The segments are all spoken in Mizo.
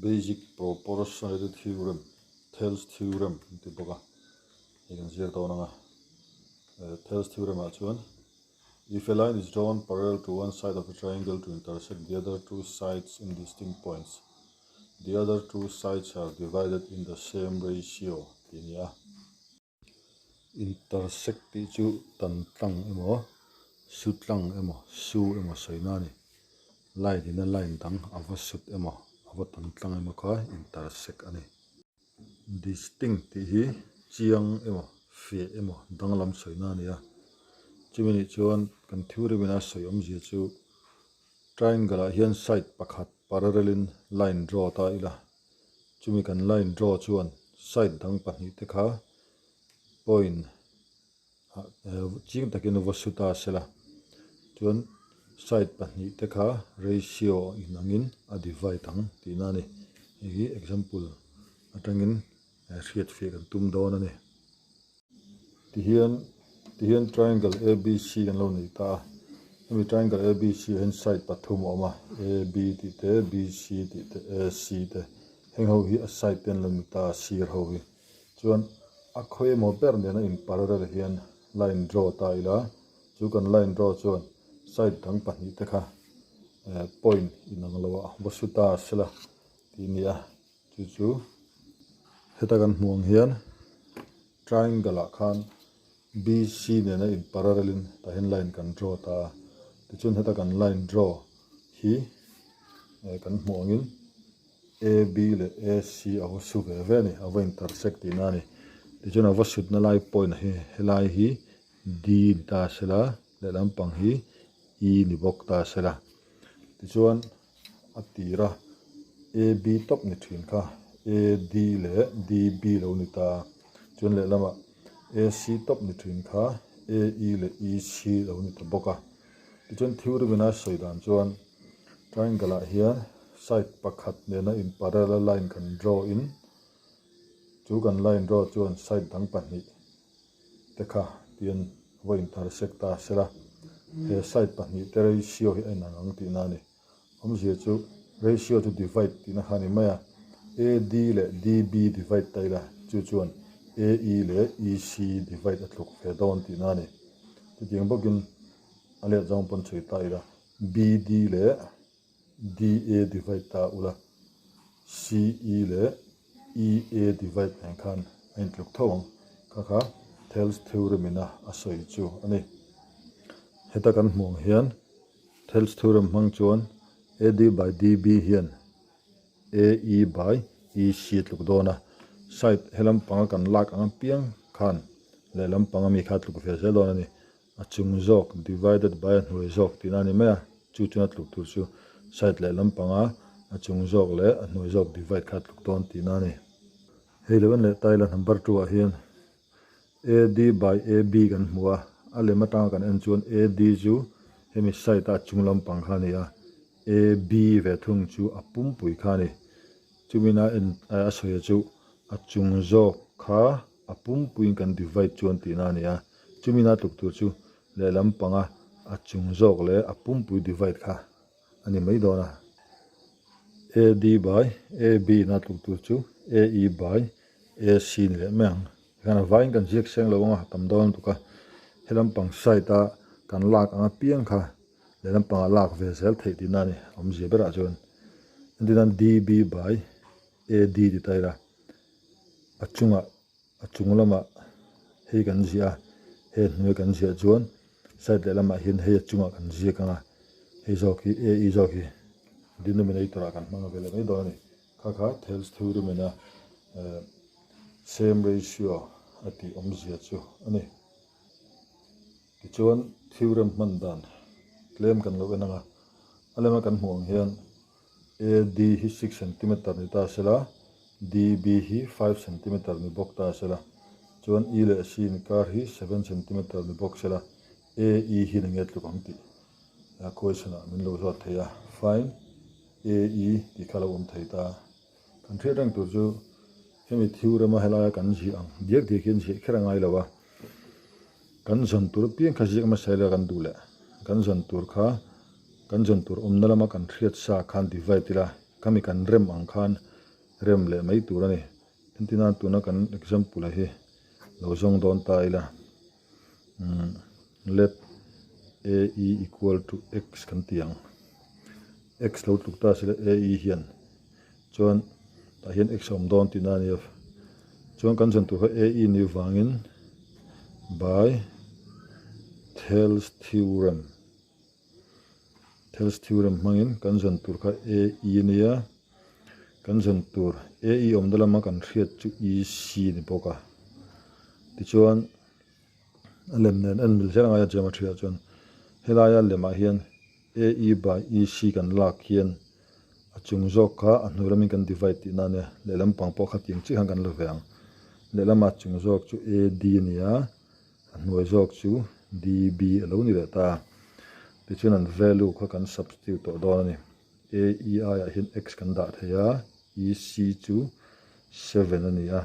Basic Proportionality Theorem, Thales Theorem an ti bawk a, hei kan zir dawn ang a. Thales Theorem ah chuan If a line is drawn parallel to one side of a triangle to intersect the other two sides in distinct points, the other two sides are divided in the same ratio tih a ni a. Intersect tih chu tan tlang emaw, su tlang emaw, su emaw sawina a ni. Line ina line dang a va sut emaw, a va tan tlang emaw kha intersect a ni. Distinct tih hi chiang emaw, fiah emaw danglam sawina a ni a. Chumi nih chuan kan theorem ina sawi awmzia chu triangle ah hian side pakhat parallel in line draw ta ila. Chumi kan line draw chuan side dang pahnih te kha point ah ching takin va su ta sela chuan side pahnih te kha ratio inangin a divide ang tihna a ni. Hei hi example atangin hriatfiah kan tum dawn a ni. Tihian tihian triangle ABC kan lo nei ta a, hemi triangle ABC ah hian side pathum a awm a, AB tih te, BC tih te, AC te, heng ho hi a side te an lo ni ta a sir ho hi. Chuan a khawi emaw ber nena in parallel hian line draw ta ila, chu kan line draw chuan side dang pahnih te kha eh point inang lo ah va su ta sela tih a ni a, chu chu heta kan hmuh ang hian. Triangle ah khan BC nena in parallel in tah hian line kan draw ta a, tichuan heta kan line draw hi kan hmuh angin AB leh AC a va su ve ve a ni, a va intersect tihna a ni. Tichuan a va sutna lai point hi helai hi D ni ta sela lehlam pang hi E ni bawk ta sela, tichuan a tir a, AB tawp ni thin kha AD leh DB lo ni ta a, chuan lehlamah AC tawp ni thin kha AE leh EC lo ni ta bawk a. Tichuan theorem in a sawi dan chuan triangle ah hian side pakhat nena in parallel line kan draw in chu kan line draw chuan side dang pahnih te kha tian va intersect ta sela he side pahnih te ratio hi a inang ang tihna a ni. Awmzia chu ratio chu divide tihna kha a ni mai a, AD leh DB divide ta ila chu chuan AE leh EC divide a tluk ve dawn tihna a ni. Chutiang bawkin a let zawng pawn chhui ta ila BD leh DA divide ta ula CE leh EA divide nen khan a intluk tho ang. Kha kha Thales theorem ina a sawi chu a ni. Heta kan hmuh ang hian Thales theorem hmang chuan AD by DB hian AE by EC a tluk dawn a, side he lampanga kan lak ang apiang khan lehlam panga mi kha a tluk ve zel dawn a ni. A chung zawk divided by a hnuai zawk tihna a ni mai a, chu chuan a tluk tur chu side lehlam panga a chung zawk leh a hnuai zawk divide kha a tluk dawn tihna a ni. Hei lo en leh ta ila number 2 ah hian AD by AB kan hmu a, a lem atanga kan en chuan AD chu hemi side a chung lampang kha a ni a, AB ve thung chu a pumpui kha a ni. Chumina en a sawi chu a chung zawk kha a pumpuiin kan divide chuan tihna a ni a, chumina tluk tur chu lehlam panga a chung zawk leh a pumpui divide kha a ni mai dawn a. AD by AB ina tluk tur chu AE by AC ni leh mai ang. Tikhan a vaiin kan ziak seng lo ang a, tam dawn lutuk a. He lampang side a kan lak ang apiang kha leh lampangah lak ve zel theih tihna a ni awmzia berah chuan. Entirnan DB by AD ti ta ila a chungah a chung lamah hei kan ziah a, hei hnuai kan ziah chuan side lehlamah hian hei a chungah kan ziak ang a, hei zawk hi AE zawk hi denominator ah kan hmang ve leh mai dawn a ni. Kha kha Thales theorem ina same ratio a tih awmzia chu a ni. Tichuan theorem hman dan tlem kan lo en ang a, a lema kan hmuh ang hian AD hi 6 centimeter ni ta sela, DB hi 5 centimeter ni bawk ta sela, chuan E leh C inkar hi 7 centimeter ni bawk sela, AE hi eng nge tluk ang tih question ah min lo zawt thei a, find AE tih kha a lo awm thei ta. Kan hriat reng tur chu hemi theorem a helaia kan ziah ang diak diak hian ziah kher a ngai lo a, kan zawn tur apiang kha ziak hmasa ila kan duh leh kan zawn tur kha kan zawn tur awmna lama kan hriat sa khan divide ila khami kan rem ang khan. rem leh mai tur a ni. Entirnan tuna kan example ah hi lo zawng dawn ta ila umm let AE equal to x kan ti ang. X lo tluk ta sila AE hian chuan tah hian x a awm dawn tihna a nia. Chuan kan zawn tur kha AE ni vangin by Thales theorem Thales theorem hmangin kan zawn tur kha AE a nia. Kan zawn tur AE awmna lama kan hriat chu EC a ni bawk a. Tichuan a lem nen en mil zel angai a geometry ah chuan helaia lemah hian AE by EC kan lak hian a chung zawk kha a hnuai lamin kan divide tihna a nia. Lehlam pang pawh kha tiang chiah khan kan la ve ang. Lehlama chung zawk chu AD a ni a. A hnuai zawk chu dB a lo ni leh ta. Tichuan an value kha kan substitute tawh dawn a ni. AEI ah hian x kan dah thei a, EC chu 7 a ni a,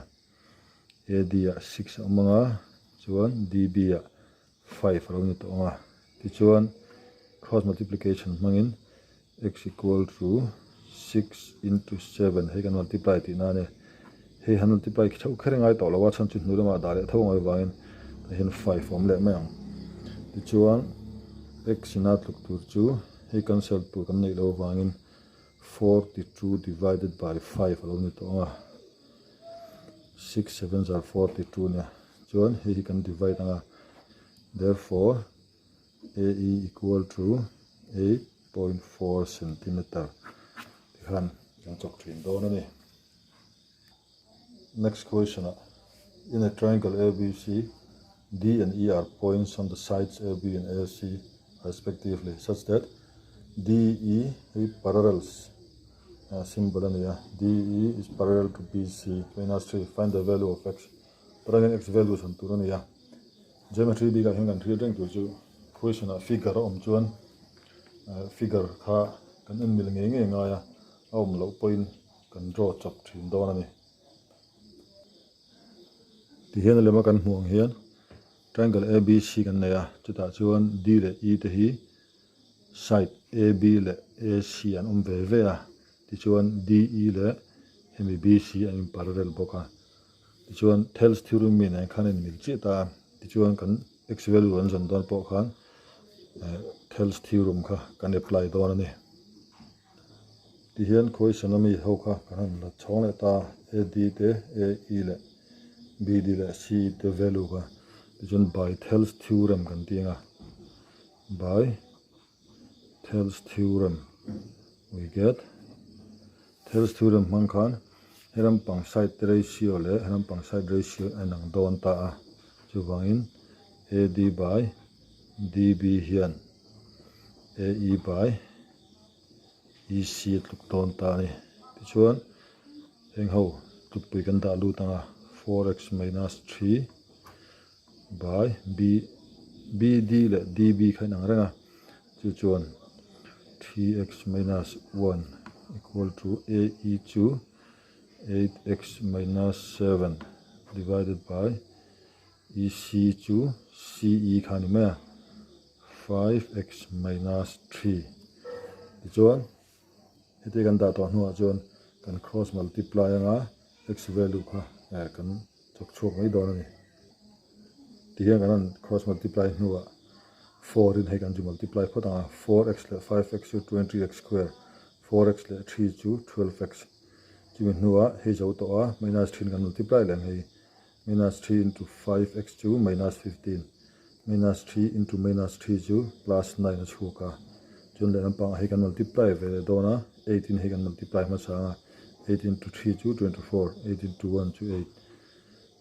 AD ah 6 a awm ang a, chuan dB ah 5 a lo ni tawh ang a. Tichuan cross multiplication hmangin x equal to 6 into 7 hei kan multiply tihna a ni. Hei han multiply khi theuh kher ngai tawh lo a, chhan chu hnu lamah dah leh tho ang avangin tah hian 5 a awm leh mai ang. Tichuan x ina tluk tur chu hei cancel tur kan neih loh avangin 42 divided by 5 a lo ni tawh ang a, 6 sevens are 42 nia. Chuan hei hi kan divide ang a, therefore AE equal to 8.4 centimeter tikhan kan chawk thin dawn a ni. Next question ah in a triangle ABC D and E are points on the sides AB and AC respectively such that DE hi parallels symbol a ni a DE is parallel to BC minus 3 find the value of x tarangin x value sawn tur a ni a. Geometry bikah hian kan hriat reng tur chu question ah figure a awm chuan figure kha kan en mil ngei ngei ngai a, a awm loh pawhin kan draw chawp thin dawn a ni. Tihian a lema kan hmuh ang hian triangle ABC kan nei a, chutah chuan D leh E te hi side AB leh AC an awm ve ve a, tichuan DE leh hemi BC an in parallel bawk a. Tichuan Thales theorem mi nen khan a inmil chiah ta a, tichuan kan x value an zawn dawn pawh khan Thales theorem kha kan apply dawn a ni. Tihian question a mi ho kha kan han la chhawng leh ta a, AD te, AE leh BD leh CE te value kha tichuan by Thales theorem kan ti ang a, by Thales theorem we get Thales theorem hmang khan he lampang side ratio leh he lampang side ratio a inang dawn ta a, chuvangin AD by DB hian AE by EC a tluk dawn ta a ni. Tichuan heng ho tlukpui kan dah lut ang a, 4x minus 3 by B BD leh DB kha inang reng a, chu chuan 3x minus 1 equal to AE chu 8x minus 7 divided by EC chu CE kha a ni mai a, 5x minus 3 tichuan heti kan dah tawh hnuah chuan kan cross multiply anga x value kha kan chawk chhuak mai dawn a ni. Tihian kan han cross multiply hnuah 4 in hei kan zu multiply phawt ang a, 4x leh 5x chu 20x square, 4x leh 3 chu 12x. Chumi hnuah hei zo tawh a, minus 3 in kan multiply leh ang hei minus 3 into 5x chu minus 15, minus 3 into minus 3 chu plus 9 a chhuak a. Chuan lehlam pangah hei kan multiply ve leh dawn a, 8 in hei kan multiply hmasa ang a, 8 into 3 chu 24, 8 into 1 chu 8.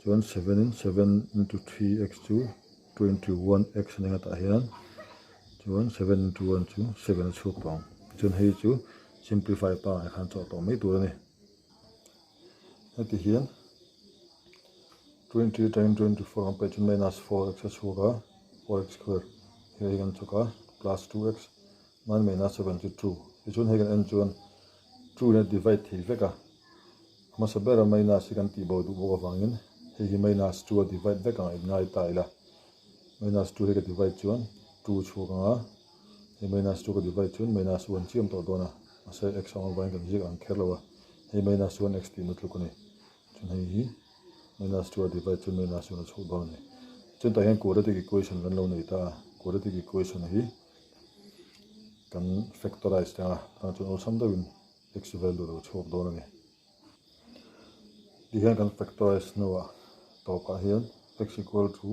Chuan 7 in 7 into 3x chu 21x a ni ang a tah hian chuan 7 into 1 chu 7 a chhuak tawh ang. Chuan hei chu simplify pangai khan chawh tawh mai tur a ni. Heti hian 20 times 24 kan paih chuan minus 4x a chhuak a, 4x square hei hi kan chawk a plus 2x 9 minus 7 chu 2. Tichuan hei kan en chuan 2 in a divide thei vek a. Hmasa bera minus hi kan tih bo duh bawk avangin hei hi minus 2 a divide vek ang a inngai ta ila. Minus 2 hi ka divide chuan 2 chhuak ang a, hei minus 2 ka divide chuan minus 1 chiam tawh dawn a, mahse x ang avangin kan ziak ang kher lo a. Hei minus 1 x tihna tluk a ni. Chuan hei hi minus 2 a divide chuan minus 1 a chhuah dawn a ni. Chuan tah hian quadratic equation kan lo nei ta a, quadratic equation hi kan factorize tang a, tah chuan awlsam deuhin x value lo chhuak dawn a ni. Tihian kan factorize hnuah tawpah hian x equal to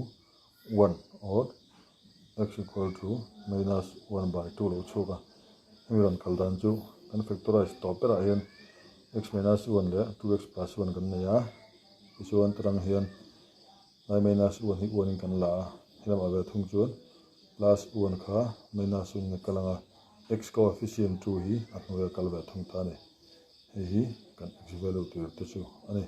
1 or x equal to minus 1 by 2 lo chhuak a. Hemi rawn kal dan chu kan factorize tawp berah hian x minus 1 leh 2x plus 1 kan nei a. Tichuan tarang hian lai minus 1 hi 1 in kan la a, helamah ve thung chuan plus 1 kha minus 1 in a kal ang a, x coefficient 2 hi a hnuaia kal ve thung ta a ni. Hei hi kan x value tur te chu a ni.